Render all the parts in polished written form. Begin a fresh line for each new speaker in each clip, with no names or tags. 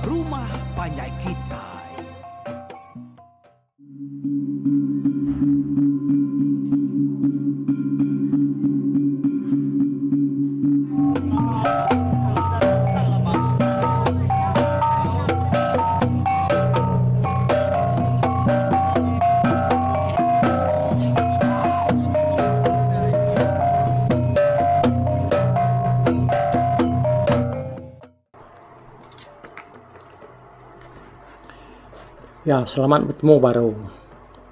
rumah panjai kitai.
Ya selamat betemu baru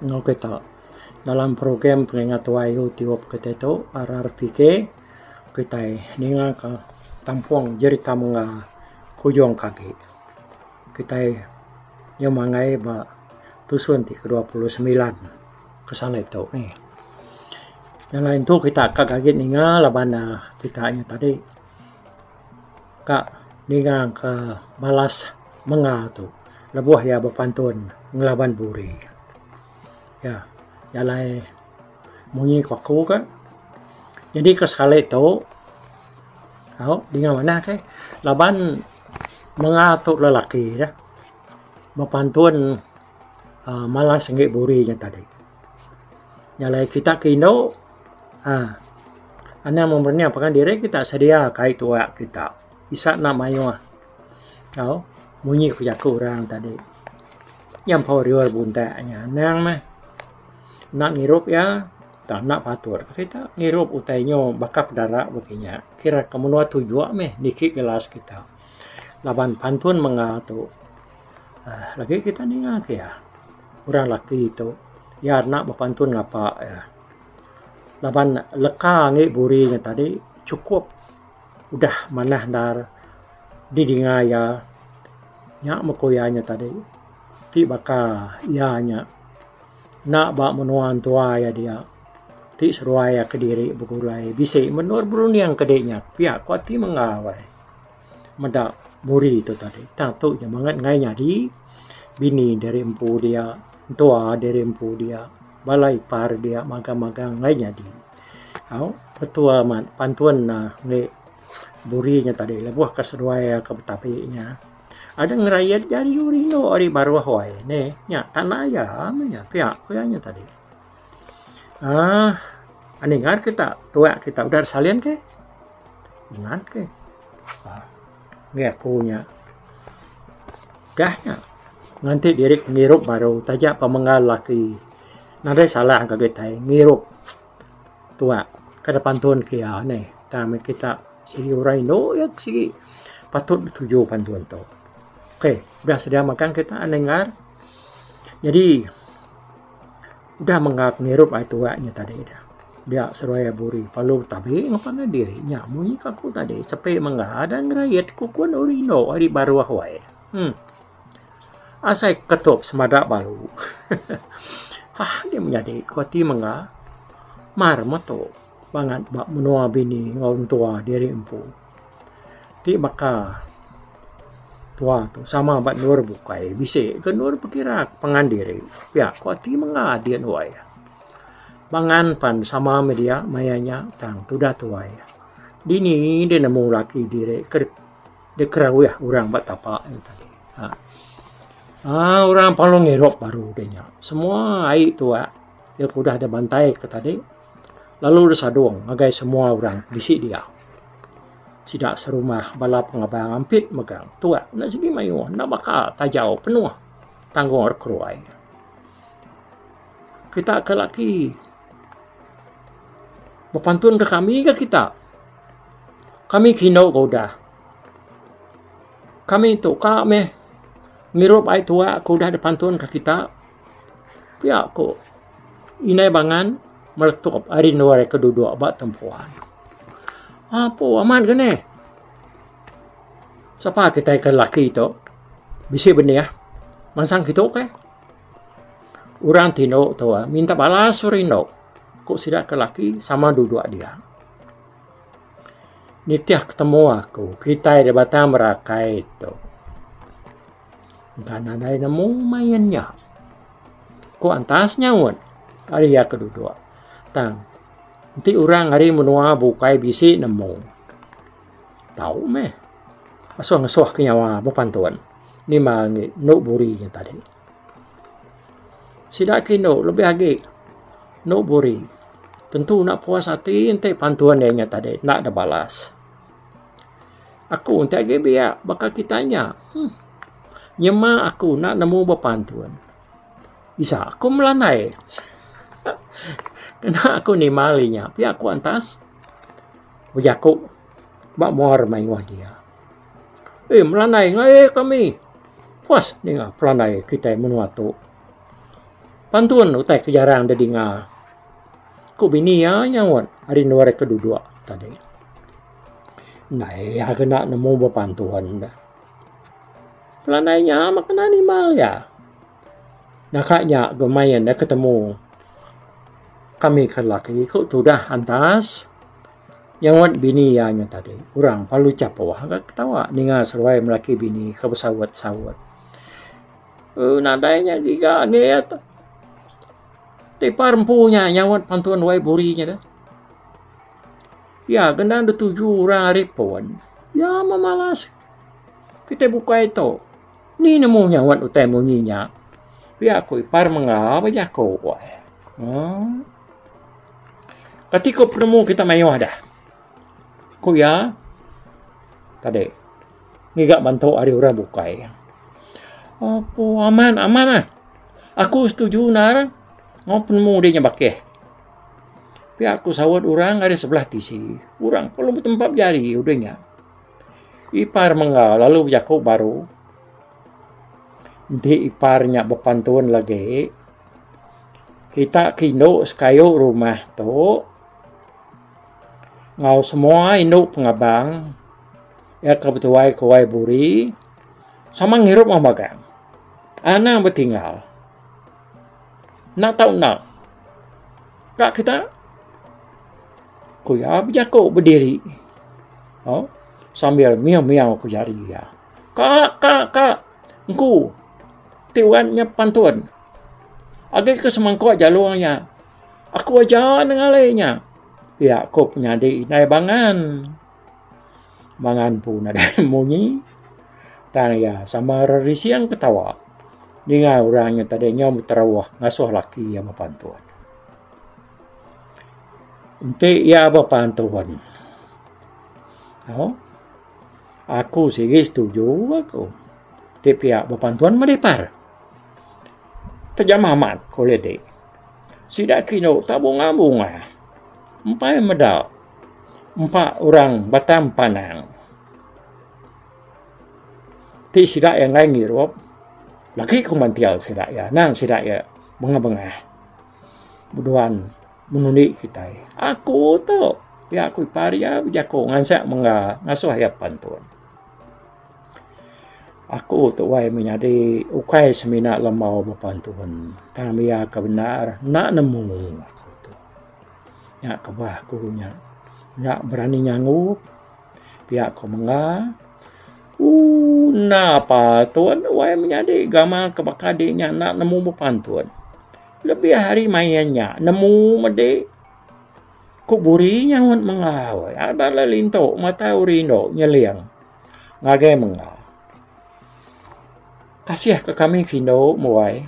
enggau kita dalam program pengingat tuai YouTube kitai tu RRPK kitai ninga ka tampung jerita mengga kujung ke agi. Kitai nyau manggai ba tusun ti ke 29 ke sani tu nih. Nya alai entu kita ka agi ninga laban ne kita nya tadi ka ninga ka balas menga tu lebuh iya bepantun ngelaban buri. Iya jalai munyi ku aku ka nyadi ke sekali tu au dinga manah ke laban menga tu lelaki dah bepantun uhh malas enggi buri nya tadi. Nya alai kita ke indu uhh anang meh merening pangan diri kita sedia kai tuak kita isa enda mayuh tau munyi ku jaku orang tadi. Nyampau riul buntak nya anang meh enda ngirup iya tang enda patut kita ngirup utai nyu baka pedara baka inya kira ke menua tujuk meh niki gelas kita laban pantun mengga tu uhh lagi kita ninga ke iya. Orang laki tu iya enda bepantun ngapa iya. Laban leka angi buri nya tadi chukup udah manah endar didinga iya nya meh ku iya nya tadi ti baka iya nya enda ba menua entua iya dia ti seduai iya kediri begulai bisi menua berunding ke di nya pia ku ati mengga weh. Meda buri tu tadi. Tang tu nya bangat enggai nyadi bini diri empu dia, entua diri empu dia, bala ipar dia magang-magang enggai nyadi. Au betul amat pantun ne enggi buri nya tadi lebuh ka seduai ka betabi nya. Ada ngerayit jari rindu ari baruh wai neh nya tanah iya meh nya pia ku iya nya tadi. Aaa anih ngat kita tuak kita udah disalin ke. Ingat ke. Ngi aku nya. Udah nya nganti diri ngirup baru taja pemenggal laki nadai salah ga kitai ngirup tuak kada pantun ke iya neh. Tang meh kita sigi orang indu iya sigi patut betuju pantun tu. Okey udah sedia magang kita nengah jadi. Udah mengga pengirup ai tuak nya tadi dah. Dia seruai buri perlu tabi enggau pangan diri nya munyi ka aku tadi sepi mengga dan ngerayit kukun uri endo ari baruh wai. Em asai ketup semada balu. Hah dia menyadi ku ati mengga mar metu bangat ba menua bini enggau entua diri empu. Ti baka tua tu sama ba endur bukai bisi ke endur pekira pangan diri pia ku ati mengga din wai. Pangan pan sama meh dia maya nya tang tudah tuai. Dini deh nemu laki diri ke dikerawih orang ba tapa nya tadi. Aaa orang perlu ngirup baru deh nya. Semua ai tuak ke udah dibantai ke tadi lalu disadung ngagai semua orang bisi dia. Sida serumah bala pengabang ampit mega tuak enda sigi mayuh enda baka tajau penuh tanggung ari keruai. Kita ke laki bepantun ke kami ga kita. Kami ke indu ga udah. Kami tu ka meh ngirup ai tuak ke udah dipantun ke kita. Pia ku indai bangan meletup ari endur ke duduk ba tempuan. Apu amat ke neh. Sapa kitai ke lelaki tu bisi benih mansang kitu keh. Orang ti indu tu minta balas orang indu ku sida ke lelaki sama duduk dia. Nitih ketemu aku kitai da Batang Merakai tu. Engka nadai nemu main nya. Ku Antas nyaut ari iya ke duduk. Tang enti orang ari menua bukai bisi nemu tau meh asuh ngesuh ke nyawa bepantun. Nima agi endo buri nya tadi. Sida ke indu lebih agi endo buri tentu enda puas ati enti pantun iya nya tadi enda dibalas. Aku enti agi biak baka kita nya huh nyema aku enda nemu bepantun. Isa aku melanai. Kena aku nimal inya pia ku antas bejaku ba mua mayuh dia. Eh melanai ngagai kami. Puas ninga pelandai kitai menua tu. Pantun utai ke jarang deh dinga. Ku bini iya nyaut ari endur ke duduk tadi. Ndai iya kena nemu bepantun. Pelandai nya meh kena nimbal iya. Naka nya bemain da ketemu kami ke lelaki ku tudah antas nyaut bini iya nya tadi. Orang perlu chapuh ga ketawa ninga seduai melaki bini ke besaut-saut. Uhh nadai nya giga agi iya tu. Ti par empu nya nyaut pantun wai buri nya deh. Iya kena dituju orang ari pun. Iya memalas kitai bukai tu. Ni nemu nyaut utai munyi nya. Pia ku ipar mengga bejaku. Uhh. Kati ku penemu kita mayuh dah. Ku iya tadi ngiga bantu ari orang bukai. Apu aman aman ah. Aku setuju endar enggau penemu dih nya bakih. Pia ku saut orang ari sebelah tisi. Orang perlu betempap jari udah nya. Ipar mengga lalu bejaku baru. Enti ipar nya bepantun lagi, kita ke indu sekayu rumah tu enggau semua indu pengabang iya ke betuai ke wai buri sama ngirup enggau magang. Anang betinggal. Enda tau enda. Ka kita. Ku iya bejaku bediri au sambil miau-miau ke jari iya. Ka ka ka engku ti wan nya pantun. Agi ke semangkuk jalung nya aku aja nengali nya pia ku penyadi indai bangan. Bangan pun nadai munyi tang iya sama rerising ketawa ninga orang nya tadi nyau beterauh ngasuh laki iya bepantun. Enti iya bepantun au aku sigi setuju aku ti pia bepantun meh dipar. Tejamah amat ku ulih ti. Sida ke indu tak bunga-bunga empai meda empa orang Batang Panang. Ti sida iya enggai ngirup lagi ku mantil sida iya anang sida iya bengah-bengah. Beduan menundi kitai. Aku tu pia ku ipar iya bejaku ngansak mengga ngasuh iya pantun. Aku tu wai menyadi ukai semina lembau bepantun tang iya ke bendar enda nemu aku tu. Nya kebuah aku nya enda berani nyanggup pia ku mengga ooh enda patut wai menyadi gamal ke baka di nya enda nemu bepantun. Lebih ari main nya nemu medi ku buri nyaut mengga weh ada lalu lintu mata rindu nyeling ngagai mengga. Kasih ka kami ke indu muai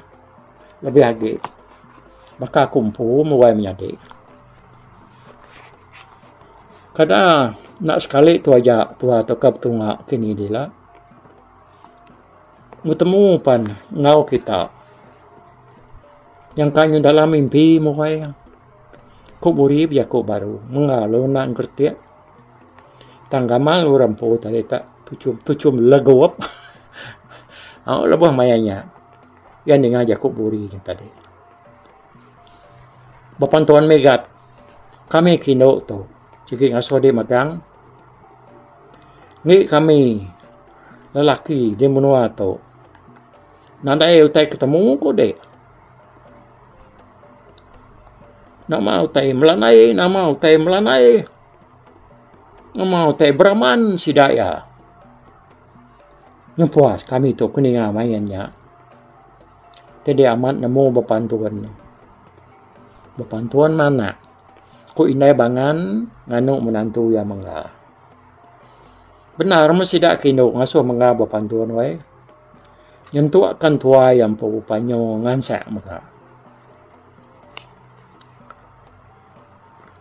lebih agi baka aku empu muai menyadi. Kada enda sekali tu aja tua tauka betunga kini dila. Betemu pan enggau kita. Nyangka nyu dalam mimpi muai. Ku buri bejaku baru mengga lalu enda ngeretik. Tang gamal orang empu tadi tak tuchum tuchum legup au lebuh maya nya iya ninga jaku buri nya tadi. Bepantun migat kami ke indu tu sigi ngasuh diri magang ngi kami. Lelaki di menua tu nadai utai ke temu ku dek. Nama utai melanai nama utai melanai nama utai beraman sida iya. Ngempuas kami tu ke ninga main nya. Ti dek amat nemu bepantun. Bepantun manak ku indai bangan nganu menantu iya mengga. Bendar meh sida ke indu ngasuh mengga bepantun weh. Nyentuk ka entuai empu panyu ngansak mega.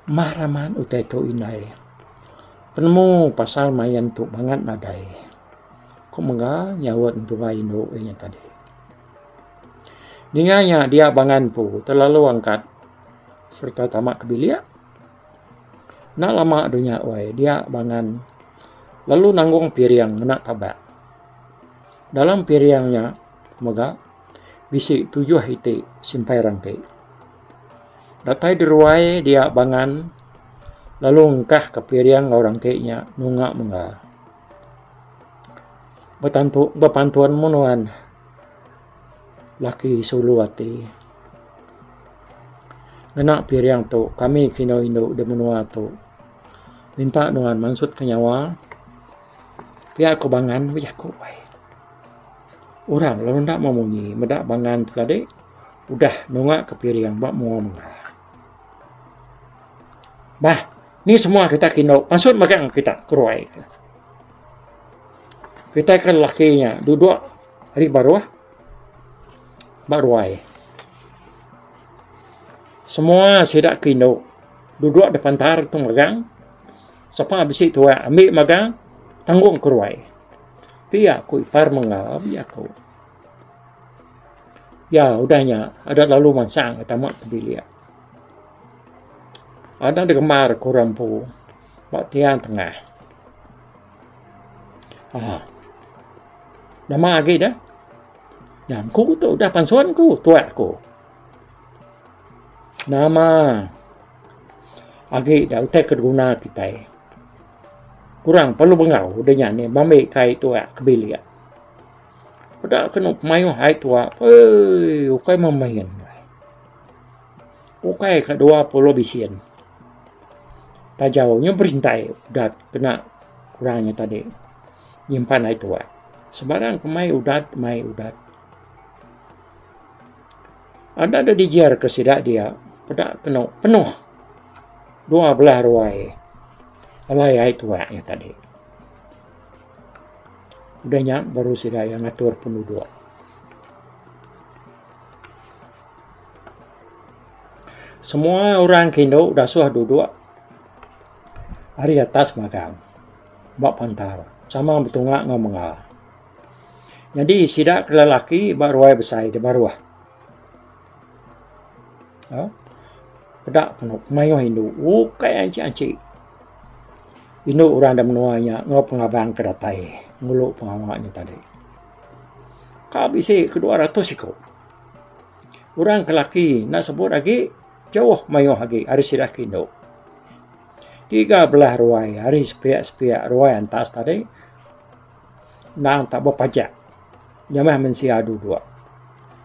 Mah raman utai tu indai. Penemu pasal main tu bangat nadai. Ku mega nyaut entuai indu iya nya tadi. Ninga nya dia bangan empu telalu angkat sereta tama ke bilik. Enda lama dunya wai dia bangan lalu nanggung piring ngena tabak. Dalam piring nya mega bisi tujuh iti simpai rangki. Datai deruai dia bangan lalu engkah ke piring enggau rangki nya nunga mengga. Betantu bepantun mun nuan laki sulu ati. Ngena piring tu kami ke indu indu da menua tu minta nuan mansut ke nyawa pia ku bangan bejaku ai. Orang lalu enda memunyi meda bangan tu tadi. Udah nunga ke piring ba mua mega. Bah, ni semua kita ke indu maksud mega kita keruai. Kita ke lelaki nya duduk ari baruh ba ruai. Semua sida ke indu duduk da pantar tu megang sapa bisi tuak ambi megang tanggung keruai. Pia ku ipar mega bejaku. Iya udah nya adat lalu mansang tama ke bilik. Adat digemar ke orang empu ba tiang tengah. Aaa nama agi deh nya ku tu udah pansun ku tuak ku. Nama agi da utai ke diguna kitai kurang perlu bengau udah nya nih mambi kai tuak ke bilik. Peda ke anu mayuh ai tuak eii ukai meh main. Ukai ka 20 bisin. Tajau nyau berintai udat kena orang nya tadi nyimpan ai tuak. Sebarang ke mai udat mai udat. Ada da dijer ke sida dia peda kenu penuh dua belah ruai alai ai tuak nya tadi. Udah nya baru sida iya ngatur penuduk. Semua orang ke indu dasuh duduk ari atas magang ba pantar sama betunga enggau mengga. Nyadi sida ke lelaki ba ruai besai da baruh. Peda mayuh indu ukai anchi-anchi. Indu orang da menua nya enggau pengabang ke datai ngulu pengawa nya tadi. Ka bisi ke 200 iku. Orang ke laki enda sebut agi jauh mayuh agi ari sida ke indu. Tiga belah ruai ari sepiak-sepiak ruai antas tadi endang tak bepajak nyamah mensia duduk.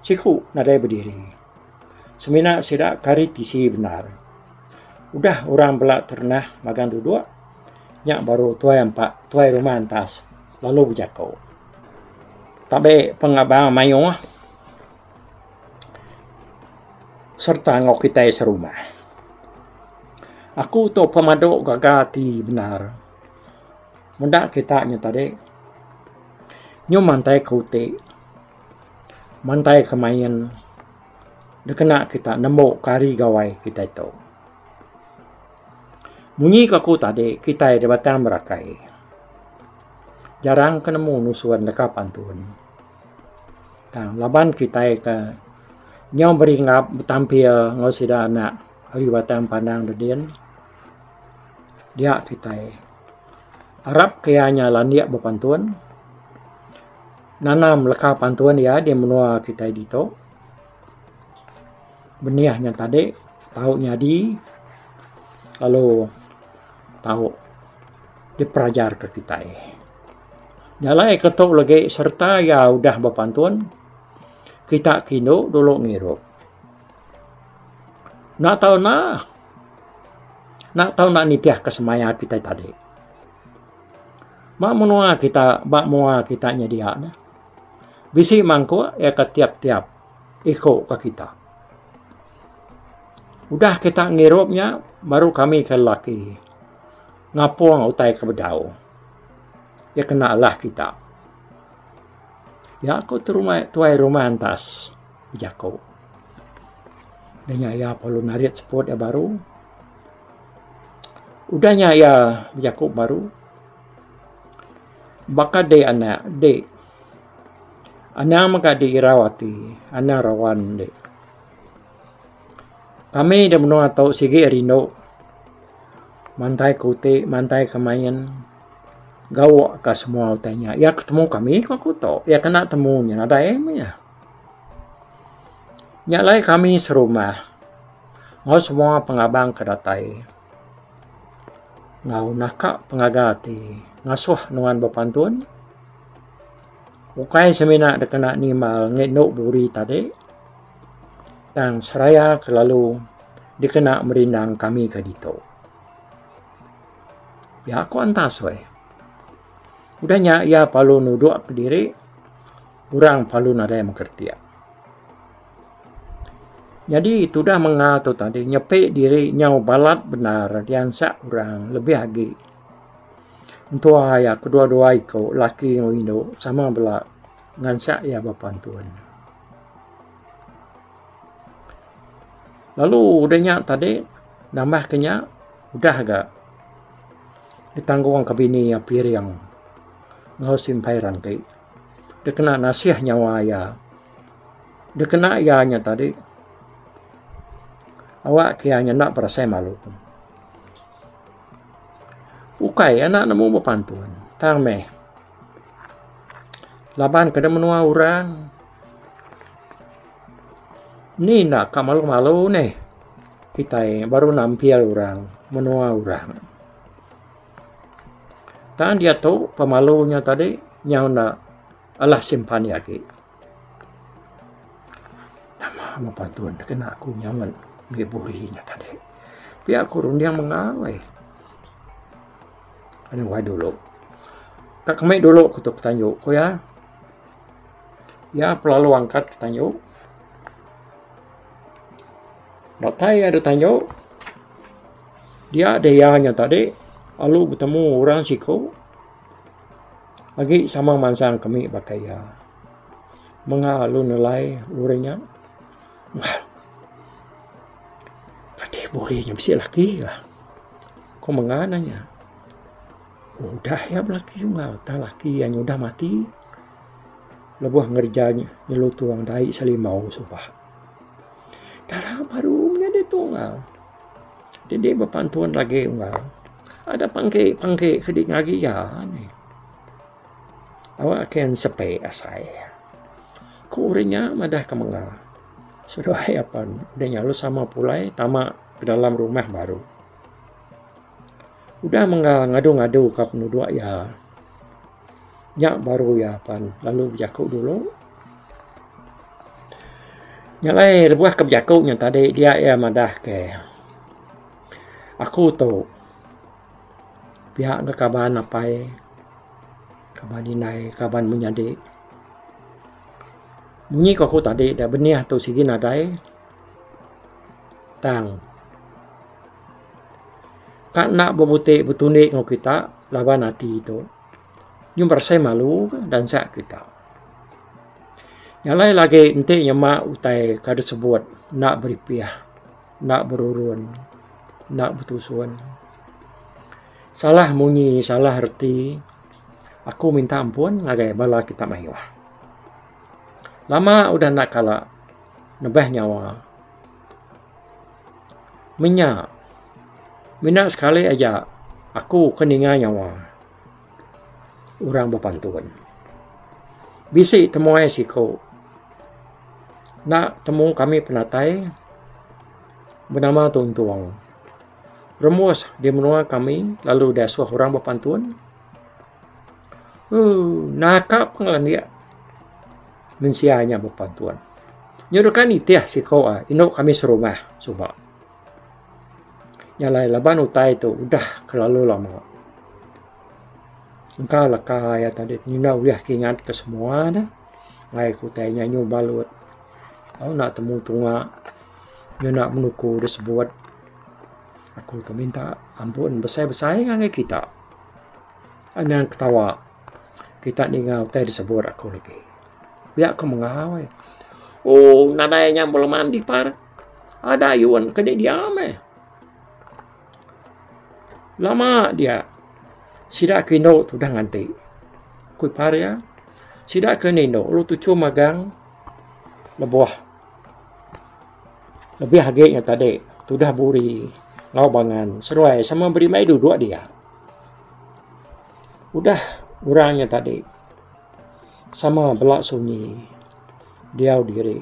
Siku nadai bediri. Semina sida ke ari tisi bendar. Udah orang bela terenah magang duduk, nya baru tuai ampa tuai rumah antas lalu bejaku. Tabe pengabang mayuh sereta enggau kitai serumah. Aku tu pemadu gaga ati bendar meda kita nya tadi nyau mantai ke uti. Mantai ke main dikena kita nembu ke hari gawai kitai tu. Munyi ke aku tadi kitai da Batang Berakai jarang ke nemu nusun leka pantun. Tang laban kitai ke nyau beringgap betampil enggau sida anak ari Batang Pandang dedin dia kitai arap ke iya nya landik bepantun. Nanam leka pantun iya di menua kitai ditu. Benih nya tadi tau nyadi lalu tau dipelajarka kitai. Jalai ke tu lagi sereta iya udah bepantun kita ke indu dulu ngirup. Enda tau enda, enda tau enda nitihka semaya kitai tadi. Ba menua kita ba mua kita nyedia ne bisi mangkuk iya ke tiap-tiap iku ke kita. Udah kita ngirup nya baru kami ke lelaki ngapung utai ke bedau iya kena alah kita. Pia ku tuai rumah Antas bejaku. Udah nya iya perlu narit seput iya baru. Udah nya iya bejaku baru. Baka dik anak dik. Anang mega dik irau ati anang rawan dik. Kami da menua tu sigi rindu mantai ke uti mantai ke main gawa ka semua utai nya. Iya ke temu kami ku aku tu. Iya kena temu nya nadai meh iya. Nya alai kami serumah enggau semua pengabang ke datai enggau naka pengaga ati ngasuh nuan bepantun ukai semina dikena nimbal ngindu buri tadi tang seraya ke lalu dikena merindang kami ke ditu. Pia ku Antas weh. Udah nya iya perlu nudok kediri orang perlu nadai mekertik. Nyadi tudah menga tu tadi nyepi diri nyau balat bendar diansak orang lebih agi entua iya kedua dua iku laki enggau indu sama bela ngansak iya bepantun. Lalu udah nya tadi nambah ke nya udah ga ditanggung ke bini iya piring enggau simpai rangki dikena nasih nyawa iya. Dikena iya nya tadi awak ke iya nyenda berasai malu. Ukai anak nemu bepantun tang meh laban ke da menua orang ni enda ka malu malu neh kitai baru nampil orang menua orang. Tang diatu pemalu nya tadi nyau enda alah simpan iya agi. Nama meh pantun da kena aku nyaut ngi buri nya tadi. Pia ku runding menga weh. Anu wai dulu. Ka kemi dulu ku tu tanju ku iya. Iya pelalu angkat ke tanju. Datai iya da tanju dia deh iya nya tadi lalu betemu orang siku. Agi sama mansang kemi baka iya. Menga lalu nelai orang nya. Wah. Kati buri nya bisi laki ka. Ku menga nanya. Udah iya belaki unggal tang laki iya nya udah mati lebuh ngereja nyelu tuang dai selimau suba. Dara baru meh nyadi tu unggal. Ti bepantun lagi unggal. Ada pangki pangki ke di ngagi iya nih. Awak ke ensepi asai. Ku orang nya madah ke menga. Seduai apan udah nya lalu sama pulai tama ke dalam rumah baru. Udah menga ngadu ngadu ka penuduk iya. Nya baru iya pan lalu bejaku dulu. Nya alai lebuh ke bejaku nya tadi dia iya madah ke aku tu pia ga kaban apai, kaban indai, kaban menyadi. Munyi ku aku tadi da benih tu sigi nadai tang ka enda bebuti betundi enggau kita laban ati tu. Nyau berasai malu ka dansa kita. Nya alai lagi enti nyema utai ka disebut enda beripih, enda berurun, enda betusun. Salah munyi salah reti aku minta ampun ngagai bala kita mayuh. Lama udah enda kala nebah nyawa. Menya mina sekali aja aku ke ninga nyawa orang bepantun. Bisi temuai siku enda temu kami penatai benama Tuntung. Rembus di menua kami lalu diasuh orang bepantun. Ooh naka pengelandik. Mensia nya bepantun. Nya deka nitih siko indu kami serumah suba. Nya alai laban utai tu udah kelalu lama. Engka leka iya tadi enda ulih kingat ke semua ne. Ngagai ke utai nya nyu balut. Tau enda temu tunga ngena menuku disebut. Aku tu minta ampun besai-besai ngagai kita. Anang ketawa. Kita ninga utai disebut aku lagi. Pia ku Menggau. Oh nadai nya beleman dipar ada ayun ke dia meh. Lama dia sida ke indu tu udah nganti. Ku ipar iya sida ke indu lalu tuchum magang lebuh lebih agi nya tadi tudah buri enggau bangan seduai sama berimbai duduk dia. Udah orang nya tadi sama bela sunyi diau diri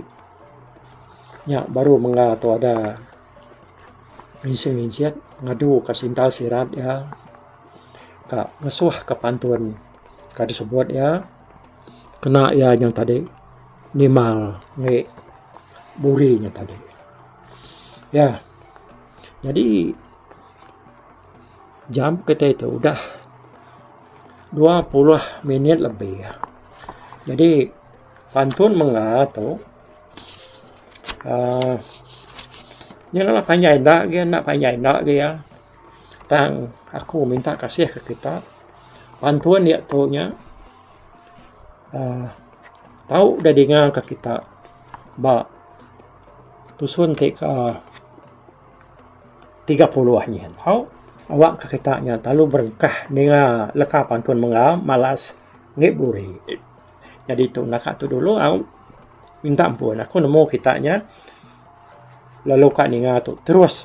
nya baru mengga tu ada nginsing-nginsing ngadu ka sintal sirat iya ka ngesuh ka pantun ka disebut iya kena iya nya tadi nimbal ngi buri nya tadi. Iya nyadi jam kitai tu udah 20 minit lebih. Jadi pantun mengga tu uhh nya lah panjai enda agi enda panjai enda agi iya. Tang aku minta kasih ke kita pantun diatu nya uhh tau da dinga ka kita ba tusun ti ka 30 nyin tau. Awak ka kita nya lalu berengkah ninga leka pantun mengga malas ngi buri. Nyadi tu naka tu dulu au minta ampun aku nemu kita nya lalu ka ninga tu terus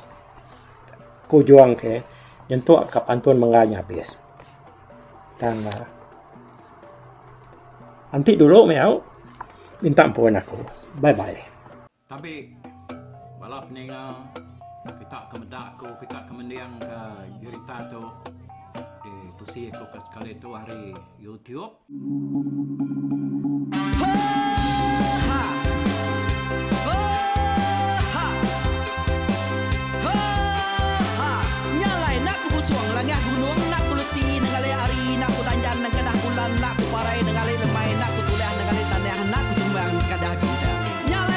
ku juang ke nyentuk ka pantun mengga nya abis. Tang enti dulu meh au minta ampun aku. Bye bye. Tabi bala peninga kita ke meda aku kita ke mending ka jerita tu ditusi aku ke sekali tu ari YouTube.
Nya alai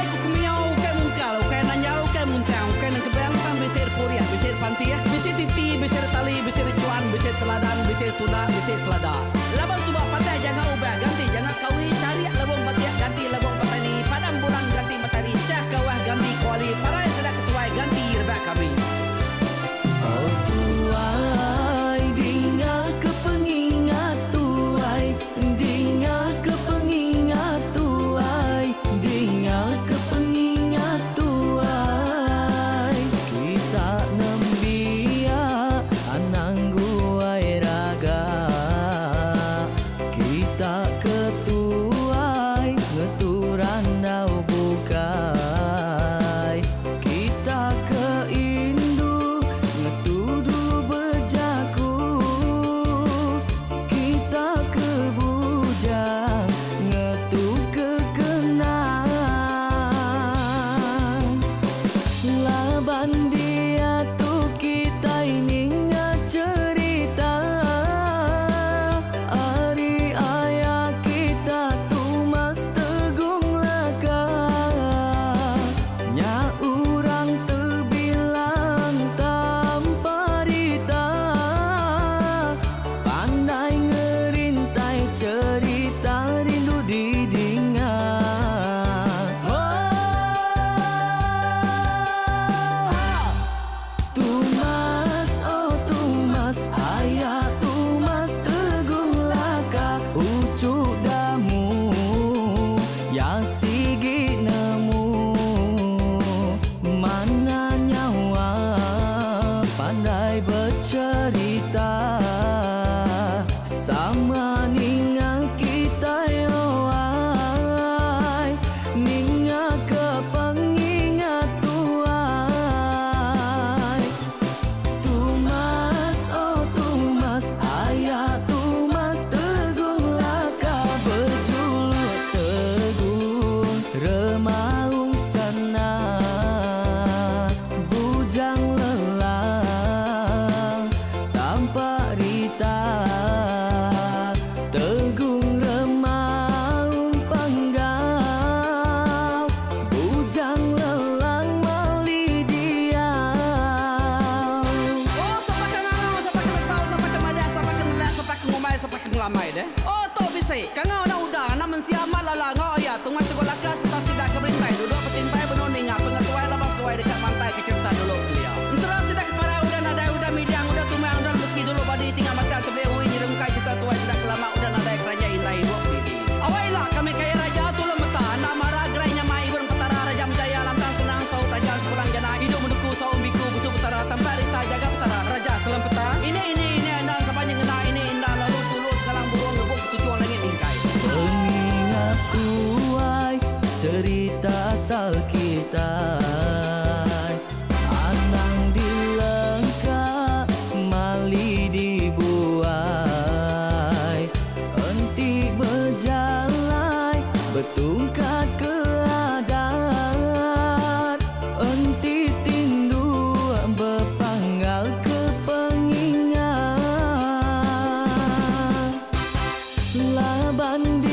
ku kemiau ukai mungkal, ukai nanjal, ukai muntang, ukai nengkebang tang bisi repurih, bisi repantih, bisi titi, bisi retali, bisi rechuan, bisi teladan, bisi tunda, bisi selada. Laban suba patah janga ubah ganti janga kawi, charik lebung batik ganti lebung petani, padam bulan ganti matari, chah kawah ganti kuali, parai sida ketuai ganti rebak kami.
Oh tuai dinga ke pengingat tuai Dinga ke pengingat tuai Dinga ke pengingat tuai Kita nembiak anang guai ragak.
deh. Oh tu bisi. Kangau anak uda, anak mensia amat lala enggau aya tungai teguk laka sereta sida ke berintai duduk betimpai benung ninga pengetuai laban seduai deka mantai ke cherita dulu kelia. Ensera sida ke parai udah nadai udah midang udah tumang udah lesi dulu badi tinggal batang tebeli ui nyerungkai cherita tuai sida ke lama udah nadai keranjai indai ibuk didi. Awai ila kami kaya raja tulung meta enda mara gerai nyamai ibun petara raja menjaya lantang senang saut raja sepulang jana idup menuku saum biku busu petara tampak rita jaga petara raja selem peta ini ini ini enda sapa nyengena ini enda lalu tulu sekalang burung ngebuk ketuchung langit mingkai.
Pengingat tuai cerita asal kitai Anang dilengka mali dibuai Enti bejalai betungkat ke adat Enti tinduk bepanggal ke pengingat Laban.